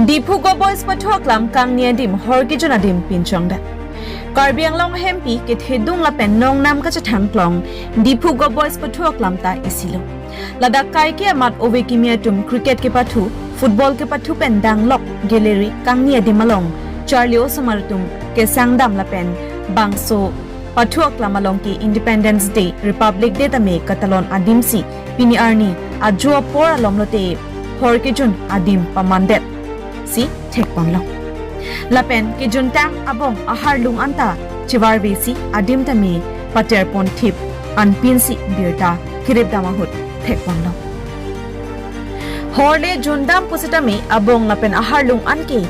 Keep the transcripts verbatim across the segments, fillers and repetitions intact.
Diphu Go Boys pathu aklam kangni adim hor kejun adim pinchongdet. Karbi Anglong ahempi kethedung lapen nongnam kachethang klong Diphu Go Boys pathu aklam ta isilo. Ladak kaike amat ove kimi atum cricket kepathu, football kepathu pen danglok gallery kangni adim along charli osomar atum kesangdam lapen bangso pathu aklam along ke Independence Day, Republic Day tame katalon adimsi pini arni ajo apor alom lote hor kejun adim pamandet si thekponlong. Lapen kejuntang abong aharlung anta chevarvesi adim tame paterpon thip anpinsi birta kiripdam ahut thekponlong. Horle jundam pusitame abong lapen aharlung anke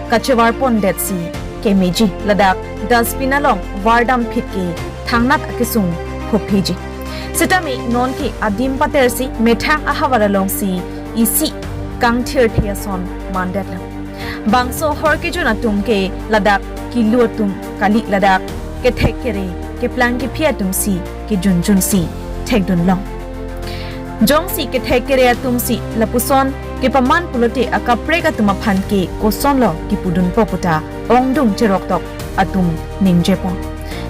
kachevarpondetsi kemeji ladak dustbin along vardam phit ke thangnat akesung khopheji. Sitame nonke adim patersi methang ahavar alongsi isi kangthirthe ason mandetlo. Bangso hor kejun atum ke ladak kilu atum kali, ladak kethek kere keplang kephi atumsi kejunjunsi thekdunlong. Jongsi kethek kere atumsi lapuson kepaman pulote akaprek atum aphan ke kosonlo kipudunpo puta ongdung cheroktok atum ningjepon.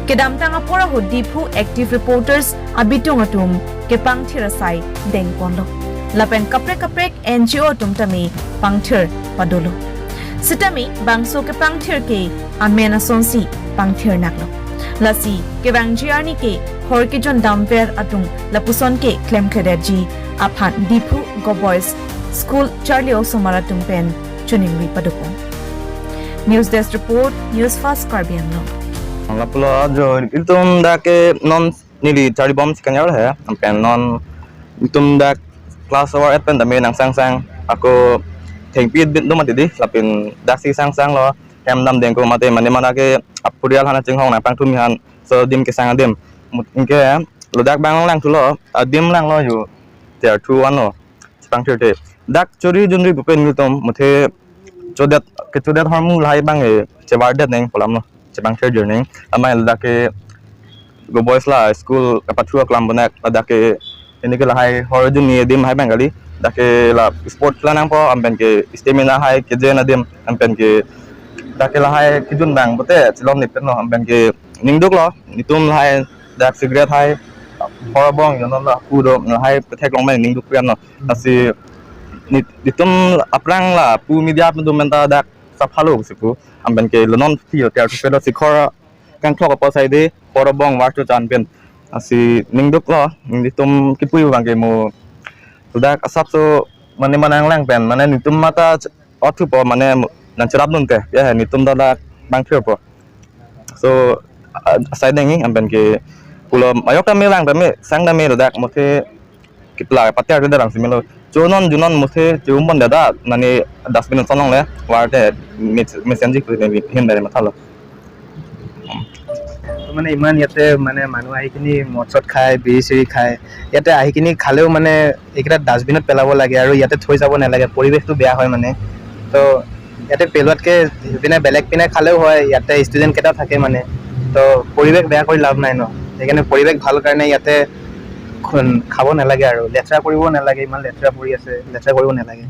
Kedamtang apor ahut Diphu active reporters abitung atum kepangthir asai dengponlo. Lapen kaprek kaprek N G O atum tame pangthir padolo. Sitame bangso kepangthir ke amen asonsi pangthirnaklo. Lasi kevangji arni ke hor kejun damver atum lapuson ke klemkledetji aphan Diphu Go Boys School charli osomar atum pen choningri padopon. News Desk Report, News Fast Karbi Anglong. Lapulo jo ilitum dak ke non neli charlibomsi kanyar he, pen non ilitum dak class hour eight pen tame nangsangsang ako thengpi bit dum mati di, lapen daksi sangsanglo, hem dam dengko mate mane mana ke apurial hana chinghong nangpangthumi han, so adim kesang adim. Mut-, anke ladak bang langthulo, adim langlo yo, there two one lo, chepangthirthe. Dak chori junri pupen ilitum, muthe chodet, kechodet hormu lahai bang e, chevardet neng pu alamlo, chepangthir jur neng. Amei ladak ke Go Boys la school kapathu aklam bonak, ladak ke ini ke lahai hor junni adim hai bang kali. Dak ke la sport kela nangpo, anpen ke stamina hai kejen adim, anpen ke dak ke lahai kejun bang pote chilom nipet no, anpen ke ningduklo, ilitum lahai dak cigarette hai, hor abong jonon la pu do, lahai ketheklong bang ningduk pian no. Lasi ni-, ilitum aphrang lapu media pen dum menta dak saphalo si pu. Anpen ke lo non phi hotel tu pelo sikhor kangthlok apo sai de hor abong war chu chan pen. Lasi ningduklo, ilitum kipu bang ke mo. Ladak asapso mane manang lang pen, mane ilitum mata ch-, othupo mane nangcherapdunte, ya ilitum dak bangthirpo. So, a-, asai dengji, anpen ke pulo ayok tame lang tame, sang tame ladak muthe kepla pater te darang simelo. Chunon junon muthe chumpon dada, nani dustbin sonong le, warte, mis-, misenji kuli hin dari mathalo. তো মানে ইমান ইয়াতে মানে মানুহ আহি কিনি মদ চদ খায়, বিড়ি চিড়ি খায়, ইয়াতে আহি কিনি খালেও মানে এইকেইটা ডাষ্টবিনত পেলাব লাগে আৰু ইয়াতে থৈ যাব নালাগে, পৰিৱেশটো বেয়া হয় মানে। তো ইয়াতে পেলোৱাতকে সেইপিনে বেলেগ পিনে খালেও হয়, ইয়াতে ষ্টুডেণ্ট কেইটা থাকে মানে। তো পৰিৱেশ বেয়া কৰি লাভ নাই ন, সেইকাৰণে পৰিৱেশ ভাল কাৰণে ইয়াতে খুন-, খাব নালাগে আৰু লেতেৰা কৰিব নালাগে, ইমান লেতেৰা পৰি আছে, লেতেৰা কৰিব নালাগে।